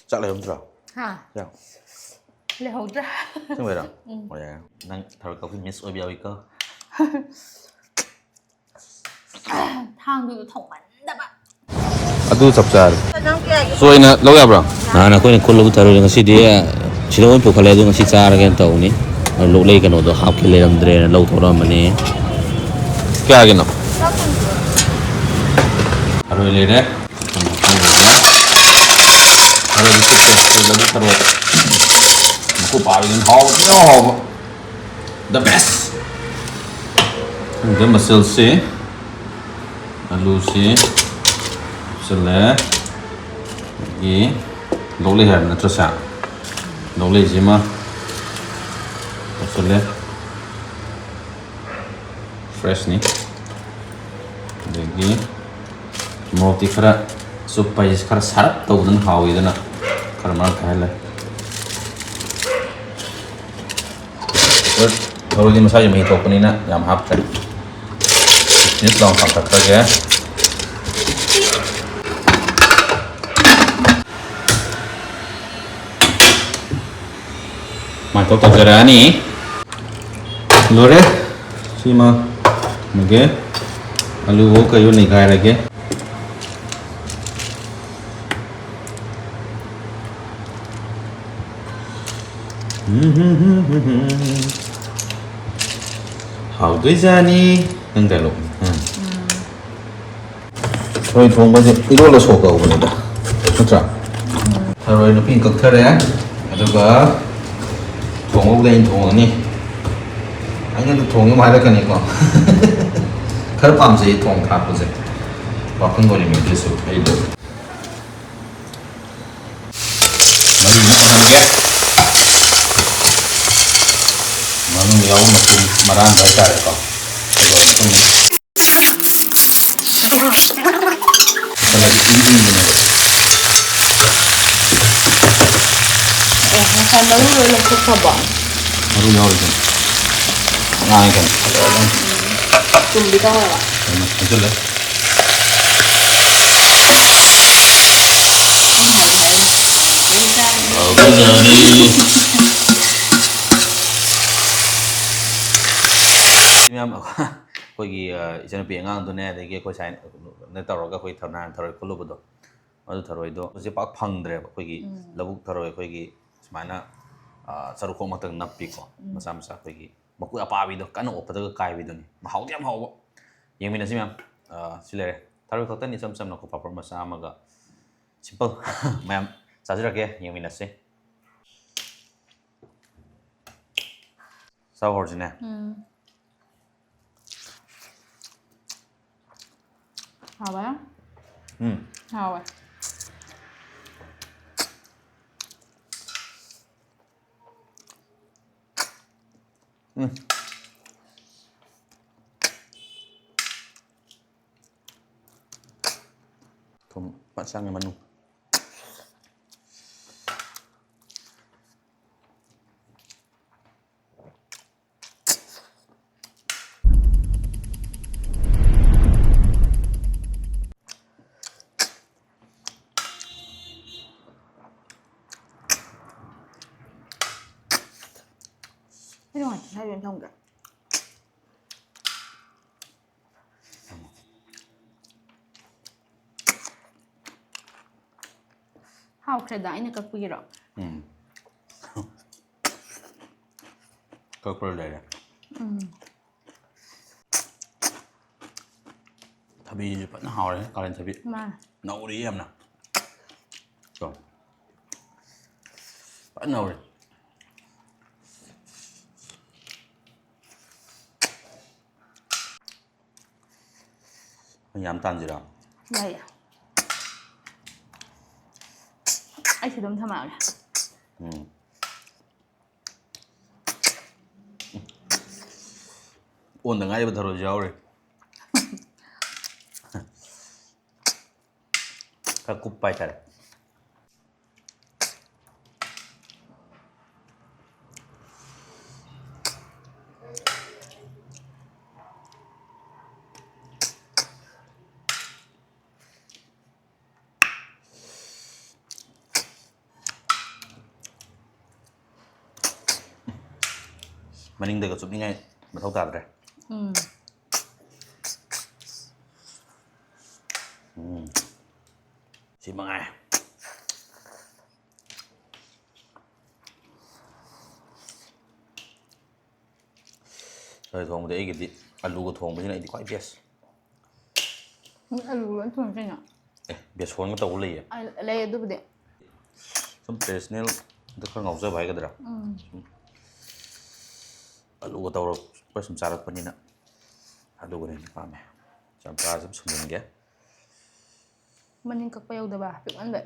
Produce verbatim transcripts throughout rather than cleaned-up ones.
ꯆꯥꯛ ꯂꯩꯔꯝꯗ꯭ꯔꯣ? ꯍꯥ? ꯆꯥꯛ꯫ ꯂꯩꯍꯧꯗ꯭ꯔꯦ꯫ ꯑꯁꯦꯡꯕꯩꯔꯣ? ꯑꯣ, ꯌꯥꯏ, ꯌꯥꯏ꯫ ꯅꯪ ꯊꯔꯣꯏ ꯀꯛꯄꯤ miss ꯑꯣꯏꯕ ꯌꯥꯎꯏꯀꯣ꯫ ꯊꯥꯡꯗꯨꯗ ꯊꯣꯡꯃꯟꯗꯕ꯫ ꯑꯗꯨ ꯆꯞ ꯆꯥꯔꯦ꯫ ꯆꯣꯏꯅ ꯂꯧ ꯌꯥꯕ꯭ꯔꯣ? ꯅꯍꯥꯟ ꯑꯩꯈꯣꯏꯅ ꯈꯨꯜꯂꯨꯕ ꯊꯔꯣꯏꯗꯣ ꯉꯁꯤꯗꯤ ꯁꯤꯗ ꯑꯣꯏꯅ ꯄꯨꯈꯠꯂꯦ, ꯑꯗꯣ ꯉꯁꯤ ꯆꯥꯔꯒꯦꯅ ꯇꯧꯕꯅꯤ꯫ ꯂꯣꯛꯂꯩ ꯀꯩꯅꯣꯗꯣ ꯍꯥꯞꯀꯦ ꯂꯩꯔꯝꯗ꯭ꯔꯦꯅ ꯂꯧ ꯊꯣꯛꯂꯛꯑꯝꯕꯅꯤ꯫ ꯀꯌꯥꯒꯤꯅꯣ? ꯊꯔꯣꯏ ꯂꯩꯔꯦ꯫ ꯊꯔꯣꯏ ꯃꯀꯨꯞꯁꯦ, ꯑꯩꯈꯣꯏ ꯂꯧꯕꯨꯛ ꯊꯔꯣꯏ꯫ ꯃꯀꯨ ꯄꯥꯕꯤꯗꯨꯅ ꯍꯥꯎꯕ, ꯌꯥꯝ ꯍꯥꯎꯕ꯫ The best꯫ ꯈꯪꯗꯦ, ꯃꯆꯜꯁꯦ ꯑꯂꯨꯁꯤ ꯍꯥꯞꯆꯜꯂꯦ꯫ ꯑꯗꯒꯤ ꯂꯣꯛꯂꯩ ꯍꯥꯏꯕ ꯅꯠꯇ꯭ꯔꯣ ꯁꯦ? ꯂꯣꯛꯂꯩꯁꯤꯃ ꯍꯥꯞꯆꯜꯂꯦ꯫ Freshꯅꯤ꯫ ꯑꯗꯒꯤ ꯃꯣꯔꯣꯛꯇꯤ ꯈꯔ ꯆꯨꯞꯄ ꯍꯥꯏꯁꯦ ꯈꯔ ꯁꯥꯔꯞ ꯇꯧꯕꯗꯨꯅ ꯍꯥꯎꯋꯤꯗꯅ ꯈꯔ ꯃꯔꯥꯡ ꯀꯥꯏꯍꯜꯂꯦ꯫ ꯊꯔꯣꯏꯗꯤ ꯃꯁꯥꯒꯤ ꯃꯍꯤ ꯊꯣꯛꯄꯅꯤꯅ ꯌꯥꯝ ꯍꯥꯞꯇ꯭ꯔꯦ꯫ ꯐꯤꯁ ꯂꯥꯎ ꯀꯥꯝꯊꯠꯈ꯭ꯔꯒꯦ꯫ ꯁꯨꯃꯥꯏꯅ ꯇꯧ ꯇꯧꯖꯔꯛꯑꯅꯤ꯫ ꯂꯣꯏꯔꯦ꯫ ꯁꯤꯃ ꯊꯝꯃꯒꯦ꯫ ꯑꯂꯨ ꯀꯩꯁꯨ ꯅꯩꯈꯥꯏꯔꯒꯦ꯫ ꯍꯥꯎꯗꯣꯏꯖꯥꯅꯤ꯫ ꯅꯪ ꯗꯥꯏꯂꯣꯛꯅꯤ꯫ ꯎꯝ꯫ ꯊꯔꯣꯏ ꯊꯣꯡꯕꯁꯦ ꯏꯔꯣꯜꯂ ꯁꯣꯛ ꯀꯧꯕꯅꯤꯗ, ꯅꯠꯇ꯭ꯔꯥ? ꯊꯔꯣꯏ ꯅꯨꯄꯤꯅ ꯀꯛꯊꯔꯦ, ꯑꯗꯨꯒ ꯊꯣꯡꯕꯕꯨꯗꯤ ꯑꯩꯅ ꯊꯣꯡꯉꯅꯤ꯫ ꯑꯩꯅ ꯑꯗꯨ ꯊꯣꯡꯉꯦ ꯑꯃꯨꯛ ꯍꯥꯏꯔꯛꯀꯅꯤꯀꯣ꯫ ꯈꯔ ꯄꯥꯝꯖꯩ ꯊꯣꯡ ꯊꯥꯛꯄꯁꯦ꯫ ꯋꯥꯈꯜ ꯑꯣꯏꯔꯤꯉꯩꯗꯁꯨ ꯑꯩꯗꯣ꯫ ꯃꯔꯨ ꯑꯃꯨꯛ ꯍꯥꯞꯆꯤꯟꯒꯦ꯫ ꯃꯔꯨ ꯌꯥꯎꯕ ꯃꯆꯨꯝ ꯃꯔꯥꯡꯕ ꯍꯥꯏꯇꯥꯔꯦꯀꯣ꯫ ꯑꯗꯨꯒ ꯃꯊꯪꯗ ꯀꯂꯔꯗꯤ ꯏꯪ ꯏꯪꯕꯅꯦꯕ꯫ ꯑꯦ, ꯉꯁꯥꯏ ꯃꯔꯨ ꯂꯣꯏ ꯂꯧꯊꯣꯛꯈ꯭ꯔꯕꯣ? ꯃꯔꯨ ꯌꯥꯎꯔꯤꯁꯦ꯫ ꯉꯥꯡꯉꯦ ꯀꯩꯅꯣ꯫ ꯐꯖꯅ ꯆꯨꯝꯕꯤ ꯇꯧꯋꯦꯕ꯫ ꯍꯥꯞꯆꯤꯜꯂꯦ꯫ ꯍꯥꯏ ꯍꯥꯏ꯫ ꯃꯌꯥꯝ ꯑꯩꯈꯣꯏꯒꯤ, ꯑ, ꯏꯆꯟꯅꯨꯄꯤ ꯑꯉꯥꯡꯗꯨꯅꯦ, ꯑꯗꯒꯤ ꯑꯩꯈꯣꯏ ꯁꯥꯏꯅ ꯇꯧꯔꯒ ꯑꯩꯈꯣꯏ ꯊꯔꯣꯏ, ꯅꯍꯥꯟ ꯊꯔꯣꯏ ꯈꯨꯜꯂꯨꯕꯗꯣ, ꯑꯗꯨ ꯊꯔꯣꯏꯗꯣ ꯍꯧꯖꯤꯛ ꯄꯥꯛ ꯐꯪꯗ꯭ꯔꯦꯕ꯫ ꯑꯩꯈꯣꯏꯒꯤ ꯎꯝ꯫ ꯂꯧꯕꯨꯛ ꯊꯔꯣꯏ ꯑꯩꯈꯣꯏꯒꯤ ꯁꯨꯃꯥꯏꯅ, ꯑ, ꯆꯔꯨꯈꯣꯡ ꯃꯊꯛꯇ ꯅꯞꯄꯤꯀꯣ, ꯎꯝ꯫ ꯃꯆꯥ ꯃꯆꯥ ꯑꯩꯈꯣꯏꯒꯤ ꯃꯀꯨ ꯑꯄꯥꯕꯤꯗꯣ ꯀꯟꯅ ꯑꯣꯠꯄꯗꯒ ꯀꯥꯏꯕꯤꯗꯨꯅꯤ꯫ ꯃꯍꯥꯎꯗꯤ ꯌꯥꯝ ꯍꯥꯎꯕ꯫ ꯌꯦꯡꯃꯤꯟꯅꯁꯤ ꯃꯌꯥꯝ꯫ ꯑ, ꯁꯤ ꯂꯩꯔꯦ꯫ ꯊꯔꯣꯏ ꯈꯛꯇꯅꯤ, ꯏꯆꯝ ꯆꯝꯅꯀꯣ, ꯄꯥꯄꯣꯔ ꯃꯆꯥ ꯑꯃꯒ꯫ Simple꯫ ꯃꯌꯥꯝ ꯆꯥꯖꯔꯛꯀꯦ, ꯌꯦꯡꯃꯤꯟꯅꯁꯤ꯫ ꯆꯥꯎ ꯍꯧꯔꯁꯤꯅꯦ꯫ ꯎꯝ꯫ ꯍꯥꯎꯋꯦ꯫ ꯎꯝ꯫ ꯍꯥꯎꯋꯦ꯫ ꯎꯝ꯫ ꯊꯨꯝ ꯐꯖ ꯆꯪꯉꯦ ꯃꯅꯨꯡ꯫ ꯑꯩ ꯅꯨꯡꯉꯥꯏꯇꯦ, ꯁ꯭ꯋꯥꯏꯗ ꯑꯣꯏꯅ ꯊꯝꯒꯦ꯫ ꯍꯥꯎꯈ꯭ꯔꯦꯗ, ꯑꯩꯅ ꯀꯛꯄꯒꯤꯔꯣ? ꯎꯝ꯫ ꯀꯛꯄ ꯂꯩꯔꯦ꯫ ꯎꯝ꯫ ꯊꯕꯤꯁꯤꯁꯨ ꯐꯖꯅ ꯍꯥꯎꯔꯦ, ꯀꯥꯂꯦꯟ ꯊꯕꯤ꯫ ꯃꯥꯅꯦ꯫ ꯅꯧꯔꯤ ꯌꯥꯝꯅ꯫ ꯀꯣ꯫ ꯐꯖꯅ ꯅꯧꯔꯤ꯫ ꯌꯥꯝ ꯇꯥꯟꯁꯤꯔꯣ? ꯌꯥꯏꯌꯦ꯫ ꯑꯩꯁꯨ ꯑꯗꯨꯝ ꯊꯝꯃꯛꯑꯒꯦ꯫ ꯎꯝ꯫ ꯑꯣꯟꯗ ꯉꯥꯏꯔꯤꯕ ꯊꯔꯣꯏꯁꯨ ꯌꯥꯎꯔꯤ꯫ ꯈꯔ ꯀꯨꯞꯄ ꯍꯥꯏꯇꯥꯔꯦ꯫ ꯃꯅꯤꯡꯗꯒ ꯆꯨꯞꯅꯤꯡꯉꯥꯏ ꯃꯊꯧ ꯇꯥꯗ꯭ꯔꯦ꯫ ꯎꯝ꯫ ꯎꯝ꯫ ꯁꯤ ꯃꯉꯥꯏ꯫ ꯊꯔꯣꯏ ꯊꯣꯡꯕꯗꯤ ꯑꯩꯒꯤꯗꯤ ꯑꯂꯨꯒ ꯊꯣꯡꯕꯁꯤꯅ ꯑꯩꯗꯤ ꯈ꯭ꯋꯥꯏ best꯫ ꯃꯤ ꯑꯂꯨ ꯂꯣꯏ ꯊꯣꯡꯉꯤ ꯀꯩꯅꯣ꯫ ꯑꯦ, ꯕꯦꯁꯣꯟꯒ ꯇꯧꯕ ꯂꯩꯌꯦ꯫ ꯑ, ꯂꯩ ꯑꯗꯨꯕꯨꯗꯤ꯫ ꯁꯨꯝ traditional ꯗ ꯈꯔ ꯉꯥꯎꯖꯕ ꯍꯥꯏꯒꯗ꯭ꯔꯥ? ꯎꯝ꯫ ꯁꯨꯝ ꯑꯂꯨꯒ ꯇꯧꯔꯛꯄ ꯁꯨꯝ ꯆꯥꯔꯛꯄꯅꯤꯅ ꯑꯂꯨꯒꯅ ꯍꯦꯟꯅ ꯄꯥꯝꯃꯦ꯫ ꯆꯝꯄ꯭ꯔꯥꯁꯨ ꯁꯨꯝ ꯁꯨꯝꯖꯤꯟꯒꯦ꯫ ꯃꯅꯤꯡ ꯀꯛꯄ ꯌꯧꯗꯕ ꯄꯤꯛꯃꯟꯕꯩ꯫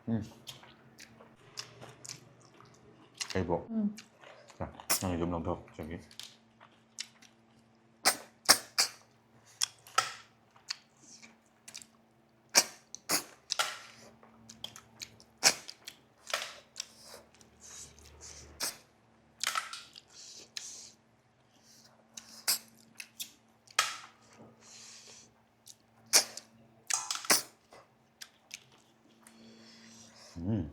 ꯎꯝ꯫ ꯍꯩꯕ꯭ꯔꯣ? ꯎꯝ꯫ ꯁꯦ, ꯅꯪꯒꯤꯁꯨ ꯑꯗꯨꯝ ꯂꯧꯊꯣꯛ, ꯆꯪꯉꯤ꯫ ꯎꯝ꯫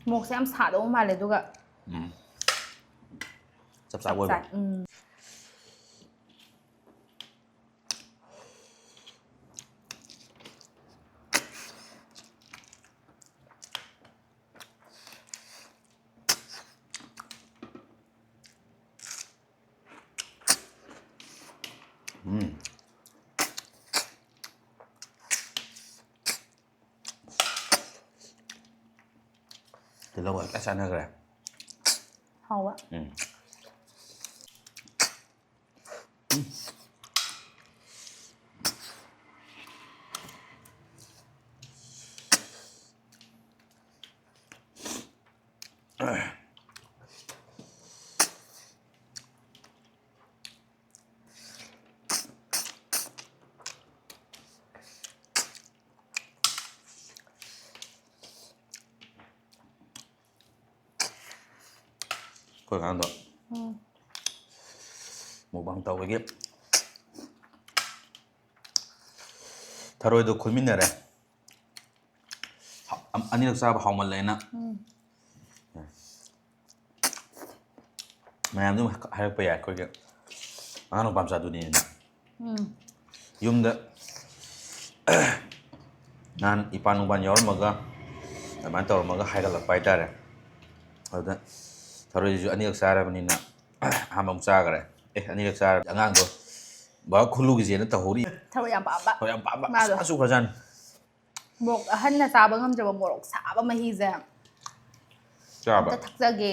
ꯃꯣꯔꯣꯛꯁꯦ ꯌꯥꯝ ꯁꯥꯗꯧꯕ ꯃꯥꯜꯂꯦ ꯑꯗꯨꯒ꯫ ꯎꯝ꯫ ꯆꯞ ꯆꯥꯕ ꯑꯣꯏꯕ꯫ ꯆꯥꯏ꯫ ꯎꯝ꯫ ꯎꯝ꯫ ꯇꯤꯜꯍꯧ ꯍꯦꯛꯇ ꯆꯥꯟꯅꯈ꯭ꯔꯦ꯫ ꯍꯥꯎꯕ꯫ ꯎꯝ꯫ ꯑꯩꯈꯣꯏ ꯑꯉꯥꯡꯗꯣ ꯎꯝ꯫ ꯃꯨꯛꯕꯥꯡ ꯇꯧꯕꯒꯤ ꯊꯔꯣꯏꯗꯣ ꯈꯨꯟꯃꯤꯟꯅꯔꯦ꯫ ꯍꯥ-, ꯑꯝ-, ꯑꯅꯤꯔꯛ ꯆꯥꯕ ꯍꯥꯎꯃꯜꯂꯦꯅ꯫ ꯎꯝ꯫ ꯃꯌꯥꯝꯗꯨ ꯍꯥꯏꯔꯛꯄ ꯌꯥꯏ, ꯑꯩꯈꯣꯏꯒꯤ ꯑꯉꯥꯡ ꯅꯨꯄꯥ ꯃꯆꯥꯗꯨꯅꯦꯅ꯫ ꯎꯝ꯫ ꯌꯨꯝꯗ ꯅꯍꯥꯟ ꯏꯄꯥꯟ ꯅꯨꯡꯕꯥꯟ ꯌꯥꯎꯔꯝꯃꯒ ꯑꯗꯨꯃꯥꯏꯅ ꯇꯧꯔꯝꯃꯒ ꯍꯥꯏꯒꯠꯂꯛꯄ ꯍꯥꯏꯇꯥꯔꯦ꯫ ꯑꯗꯨꯗ ꯊꯔꯣꯏꯁꯤꯁꯨ ꯑꯅꯤꯔꯛ ꯆꯥꯔꯕꯅꯤꯅ ꯑꯍꯥꯟꯕ ꯑꯃꯨꯛ ꯆꯥꯈ꯭ꯔꯦ꯫ ꯑꯦ, ꯑꯅꯤꯔꯛ ꯆꯥꯔꯕ ꯑꯉꯥꯡꯗꯣ ꯕꯕꯥ ꯈꯨꯜꯂꯨꯒꯤꯁꯦꯅ ꯇꯧꯍꯧꯔꯤ꯫ ꯊꯔꯣꯏ ꯌꯥꯝ ꯄꯥꯝꯕ꯫ ꯊꯔꯣꯏ ꯌꯥꯝ ꯄꯥꯝꯕ꯫ ꯃꯥꯗꯣ꯫ ꯑꯁ, ꯃꯆꯨ ꯐꯖꯥꯠꯅꯤ꯫ ꯃꯣꯔꯣꯛ ꯑꯍꯟꯅ ꯆꯥꯕ ꯉꯝꯖꯕ ꯃꯣꯔꯣꯛ ꯁꯥꯕ ꯃꯍꯤꯁꯦ ꯆꯥꯕ꯫ ꯑꯝꯇ ꯊꯛꯆꯒꯦ꯫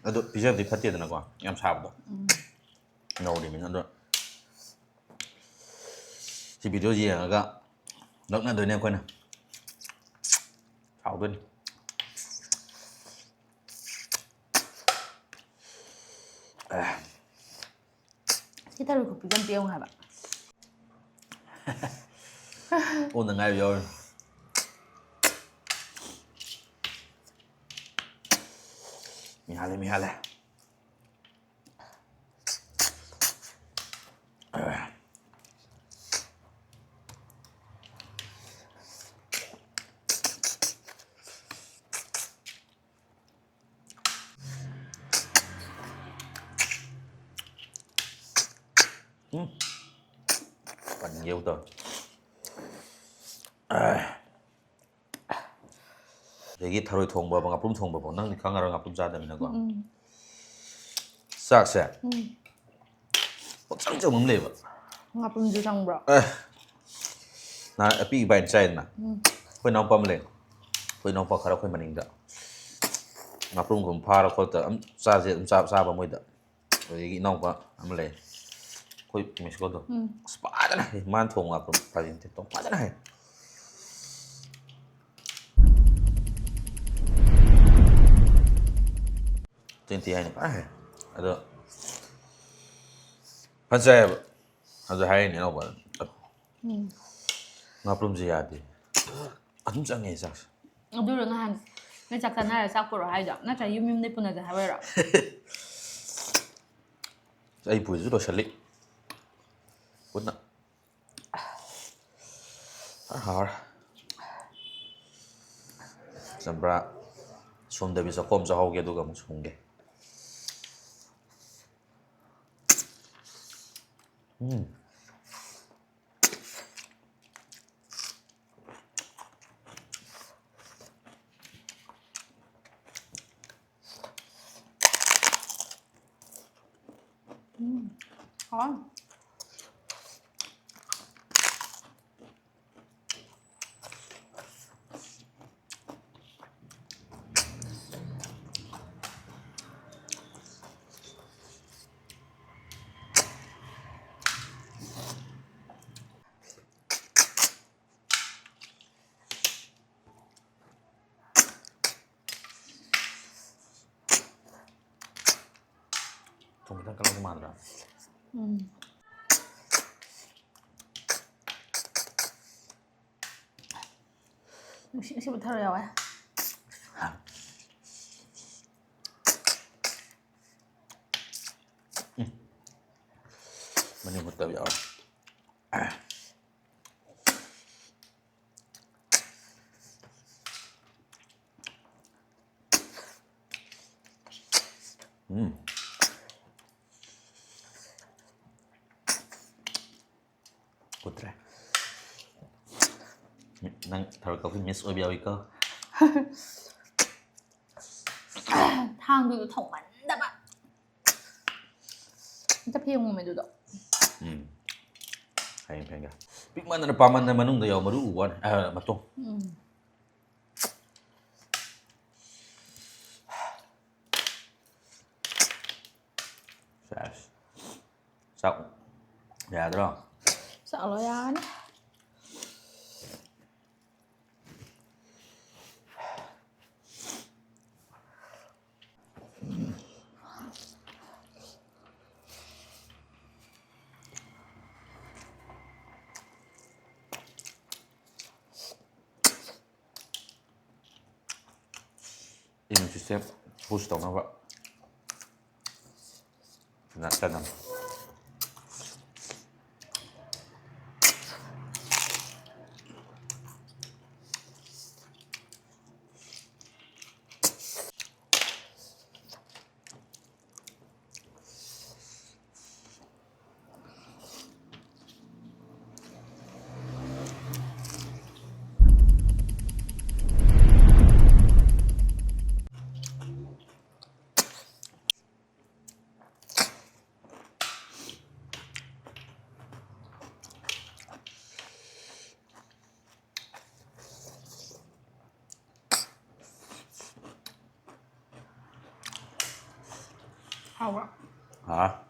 ꯑꯗꯣ ꯄꯤꯖꯕꯗꯤ ꯐꯠꯇꯦꯗꯅꯀꯣ, ꯌꯥꯝ ꯁꯥꯕꯗꯣ꯫ ꯎꯝ꯫ ꯅꯧꯔꯤꯕꯅꯤꯅ꯫ ꯑꯗꯣ ꯁꯤ ꯚꯤꯗꯤꯑꯣ ꯌꯦꯡꯉꯒ ꯂꯛꯅꯗꯣꯏꯅꯦ ꯑꯩꯈꯣꯏꯅ꯫ ꯁꯥꯎꯗꯣꯏꯅꯤ꯫ ꯑꯦ꯫ ꯁꯤ ꯊꯔꯣꯏ ꯈꯨꯄꯤꯁꯦ ꯑꯝꯇ ꯌꯦꯡꯉꯨ ꯍꯥꯏꯕ꯫ ꯑꯣꯟꯗ ꯉꯥꯏꯕ ꯌꯥꯎꯔꯤ꯫ ꯃꯤꯍꯥꯜꯂꯦ, ꯃꯤꯍꯥꯜꯂꯦ꯫ ꯎꯝ꯫ ꯄꯟꯒꯦꯕꯨ ꯇꯧꯋꯦ꯫ ꯑꯗꯒꯤ ꯊꯔꯣꯏ ꯊꯣꯡꯕ, ꯉꯥꯄ꯭ꯔꯨꯝ ꯊꯣꯡꯕꯐꯥꯎ ꯅꯪꯗꯤ ꯈꯪꯉꯔꯣꯏ, ꯉꯥꯄ꯭ꯔꯨꯝ ꯆꯥꯗꯕꯅꯤꯅꯀꯣ꯫ ꯎꯝ꯫ ꯆꯥꯛꯁꯦ ꯎꯝ꯫ ꯄꯪꯆꯪ ꯆꯪꯕ ꯑꯃ ꯂꯩꯌꯦꯕ꯫ ꯉꯥꯄ꯭ꯔꯨꯝꯁꯨ ꯆꯪꯕ꯭ꯔꯣ? ꯑꯦ, ꯅꯍꯥꯟ ꯑꯄꯤꯛ ꯏꯕꯥꯏꯅ ꯆꯥꯏꯗꯅ, ꯎꯝ꯫ ꯑꯩꯈꯣꯏ ꯏꯅꯥꯎꯄꯥ ꯑꯃ ꯂꯩ, ꯑꯩꯈꯣꯏ ꯏꯅꯥꯎꯄꯥ ꯈꯔ ꯑꯩꯈꯣꯏ ꯃꯅꯤꯡꯗ ꯉꯥꯄ꯭ꯔꯨꯝꯒꯨꯝꯕ ꯐꯥꯔ ꯈꯣꯠꯇ ꯑꯗꯨꯝ ꯆꯥꯁꯦ, ꯑꯗꯨꯝ ꯆꯥ-, ꯆꯥꯕ ꯃꯣꯏꯗ꯫ ꯑꯗꯒꯤ ꯏꯅꯥꯎꯄꯥ ꯑꯃ ꯂꯩ, ꯑꯩꯈꯣꯏ ꯃꯦꯛꯁꯤꯀꯣꯗꯣ꯫ ꯎꯝ꯫ ꯑꯁ, ꯐꯖꯅ ꯍꯩ, ꯃꯥꯅ ꯊꯣꯡꯕ ꯉꯥꯄ꯭ꯔꯨꯝ ꯐꯥꯖꯤꯟ ꯊꯤꯠꯇꯣ ꯐꯖꯅ ꯍꯩ꯫ ꯇ꯭ꯋꯦꯟꯇꯤ ꯍꯥꯏꯅ ꯐꯖꯅ ꯍꯩ꯫ ꯑꯗꯣ ꯐꯖꯩꯑꯕ꯫ ꯑꯗꯨ ꯍꯥꯏꯔꯤꯅꯦ ꯏꯅꯥꯎꯄꯥꯗ꯫ ꯎꯝ꯫ ꯉꯥꯄ꯭ꯔꯨꯝꯁꯦ ꯌꯥꯗꯦ꯫ ꯑꯗꯨꯝ ꯆꯪꯉꯦ ꯆꯥꯛꯁꯦ꯫ ꯑꯗꯨꯔ ꯅꯍꯥꯟ ꯅꯣꯏ ꯆꯥꯛ ꯆꯥꯅꯔ ꯆꯥꯛ ꯄꯨꯔꯛꯑꯣ ꯍꯥꯏꯗꯣ? ꯅꯠꯇ꯭ꯔꯒ ꯌꯨꯝ ꯌꯨꯝꯗꯩ ꯄꯨꯅꯁꯦ ꯍꯥꯏꯕ ꯑꯣꯏꯔꯣ? ꯑꯩ ꯄꯨꯔꯤꯁꯨ ꯂꯣꯏꯁꯤꯜꯂꯤ꯫ ꯄꯨꯟꯅ꯫ ꯐꯖꯅ ꯍꯥꯎꯔꯦ꯫ ꯆꯝꯄ꯭ꯔꯥ ꯁꯨꯝꯗꯕꯤ ꯆꯥꯛꯈꯣꯝ ꯆꯥꯍꯧꯒꯦ, ꯑꯗꯨꯒ ꯑꯃꯨꯛ ꯁꯨꯝꯒꯦ꯫ ꯎꯝ꯫ ꯎꯝ, ꯍꯥꯎ꯫ ꯊꯨꯝ ꯈꯤꯇꯪ ꯀꯜꯂꯛꯄ ꯃꯥꯟꯗ꯭ꯔꯥ? ꯎꯝ꯫ ꯅꯨꯡꯁꯤꯠ ꯅꯨꯡꯁꯤꯠ ꯊꯔꯣꯏ ꯌꯥꯎꯋꯦ꯫ ꯃꯅꯤꯡ ꯍꯨꯠꯇꯕ ꯌꯥꯎꯔꯦ꯫ ꯎꯝ꯫ ꯎꯠꯇ꯭ꯔꯦ꯫ ꯅꯪ ꯊꯔꯣꯏ ꯀꯛꯄ ꯃꯤꯁ ꯑꯣꯏꯕ ꯌꯥꯎꯏꯀꯣ꯫ ꯊꯥꯡꯗꯨꯗ ꯊꯣꯡꯃꯟꯗꯕ꯫ ꯑꯝꯇ ꯐꯦꯡꯉꯨꯃꯦ ꯑꯗꯨꯗꯣ꯫ ꯎꯝ꯫ ꯐꯩ, ꯐꯩ꯫ ꯄꯤꯛꯃꯟꯗꯅ ꯄꯥꯃꯟꯗꯅ ꯃꯅꯨꯡꯗ ꯌꯥꯎ ꯃꯔꯨ ꯎꯕ ꯋꯥꯅꯤ꯫ ꯑ, ꯃꯇꯣꯡ꯫ ꯎꯝ꯫ ꯁꯦꯁ꯫ ꯆꯥꯛ ꯌꯥꯗ꯭ꯔꯣ? ꯆꯥꯛꯂꯣ ꯌꯥꯔꯅꯤ꯫ ꯅꯨꯡꯁꯤꯠꯁꯦ ꯍꯨꯁ ꯇꯧꯅꯕ꯫ ꯆꯅꯝ꯫ ꯍꯥꯎꯕ꯭ꯔꯥ? ꯍꯥ꯫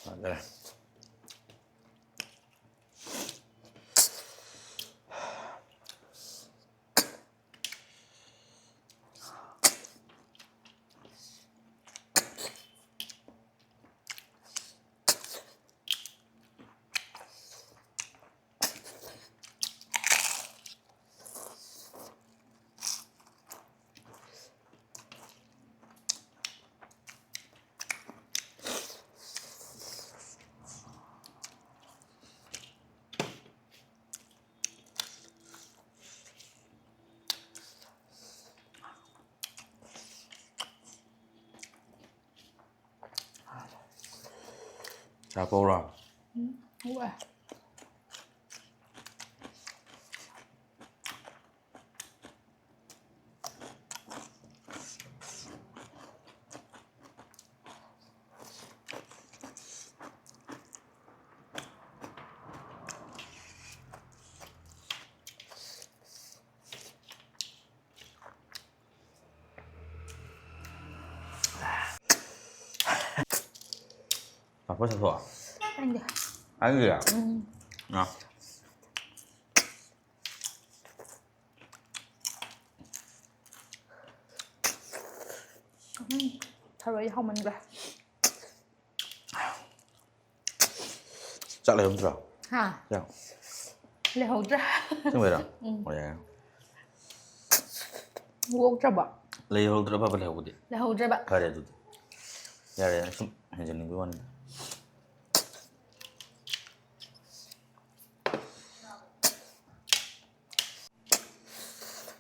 ꯐꯖꯔꯦ꯫ ꯆꯥꯛ ꯄꯧꯔꯣ? ꯎꯝ, ꯍꯣꯏ꯫ ꯄꯥꯐꯣꯔ ꯆꯥꯊꯣꯛꯑꯣ꯫ ꯆꯥꯅꯤꯡꯗꯦ꯫ ꯆꯥꯅꯤꯡꯗꯦ? ꯎꯝ꯫ ꯑꯥ꯫ ꯎꯝ, ꯊꯔꯣꯏ ꯍꯥꯎꯃꯟꯈ꯭ꯔꯦ꯫ ꯆꯥꯛ ꯂꯩꯔꯝꯗ꯭ꯔꯣ? ꯍꯥ? ꯆꯥꯛ ꯂꯩꯍꯧꯗ꯭ꯔꯦ꯫ ꯁꯦꯡꯕꯩꯔꯣ? ꯎꯝ꯫ ꯑꯣ, ꯌꯥꯔꯦ꯫ ꯑꯣꯛꯇ꯭ꯔꯕꯣ? ꯂꯩꯍꯧꯗ꯭ꯔꯕꯕ ꯂꯩꯍꯧꯕꯗꯤ? ꯂꯩꯍꯧꯗ꯭ꯔꯦꯕ꯫ ꯐꯔꯦ ꯑꯗꯨꯗꯤ꯫ ꯌꯥꯔꯦ, ꯌꯥꯔꯦ꯫ ꯁꯨꯝ ꯍꯦꯟꯖꯟꯅꯤꯡꯕꯒꯤ ꯋꯥꯅꯤꯗ꯫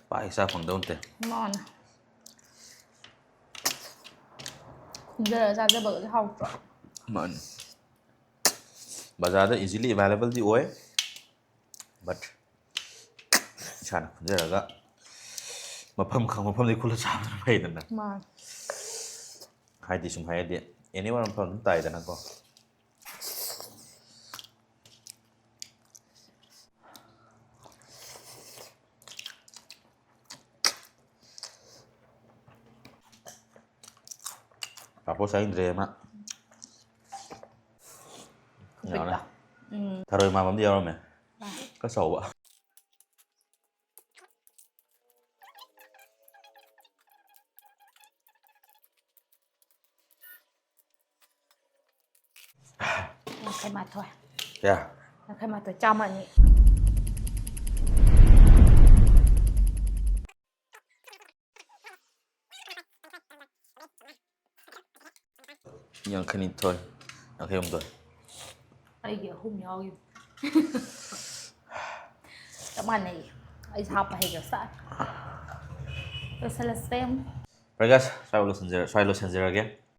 ꯄꯥꯛ ꯍꯦꯛ ꯆꯥ ꯐꯪꯗꯧ ꯅꯠꯇꯦ꯫ ꯃꯥꯅꯦ꯫ ꯈꯨꯟꯖꯔꯒ ꯆꯥꯖꯕꯒꯗꯤ ꯍꯥꯎꯇ꯭ꯔꯣ? ꯃꯥꯅꯤ꯫ ꯕꯖꯥꯔꯗ easily available ꯗꯤ ꯑꯣꯏ, but ꯏꯁꯥꯅ ꯈꯨꯟꯖꯔꯒ ꯃꯐꯝ ꯈꯪ ꯃꯐꯝꯗꯒꯤ ꯈꯨꯜꯂ ꯆꯥꯕꯅ ꯐꯩꯗꯅ꯫ ꯃꯥꯅꯦ꯫ ꯍꯥꯏꯗꯤ ꯁꯨꯝ ꯍꯥꯏꯔꯗꯤ anywhere ꯃꯐꯝ ꯑꯗꯨꯝ ꯇꯥꯏꯗꯅꯀꯣ꯫ ꯄꯥꯐꯣꯔ ꯆꯥꯅꯤꯡꯗ꯭ꯔꯦ ꯃꯥ꯫ ꯌꯥꯎꯔꯦ꯫ ꯎꯝ꯫ ꯊꯔꯣꯏ ꯃꯥꯟꯕ ꯑꯃꯗꯤ ꯌꯥꯎꯔꯝꯃꯦ꯫ ꯈꯔ ꯆꯥꯎꯕ꯫ ꯌꯥꯡꯈꯩ ꯃꯥꯊꯣꯏ꯫ ꯀꯌꯥ? ꯌꯥꯡꯈꯩ ꯃꯥꯊꯣꯏ, ꯆꯥꯝꯃ ꯑꯅꯤ꯫ ꯌꯥꯡꯈꯩꯅꯤꯊꯣꯏ, ꯌꯥꯡꯈꯩ ꯍꯨꯝꯗꯣꯏ꯫ ꯑꯩꯒꯤ ꯑꯍꯨꯝ ꯌꯥꯎꯔꯤ꯫ ꯆꯞ ꯃꯥꯟꯅꯩ꯫ ꯑꯩꯁꯨ ꯍꯥꯞꯄ ꯍꯩꯒ꯭ꯔ ꯆꯥꯔꯦ꯫ ꯂꯣꯏꯁꯜꯂꯁꯦ꯫ ꯐꯔꯦ guys, ꯁ꯭ꯋꯥꯏ ꯂꯣꯏꯁꯤꯟꯖꯔ-, ꯁ꯭ꯋꯥꯏ ꯂꯣꯏꯁꯤꯟꯖꯔꯒꯦ꯫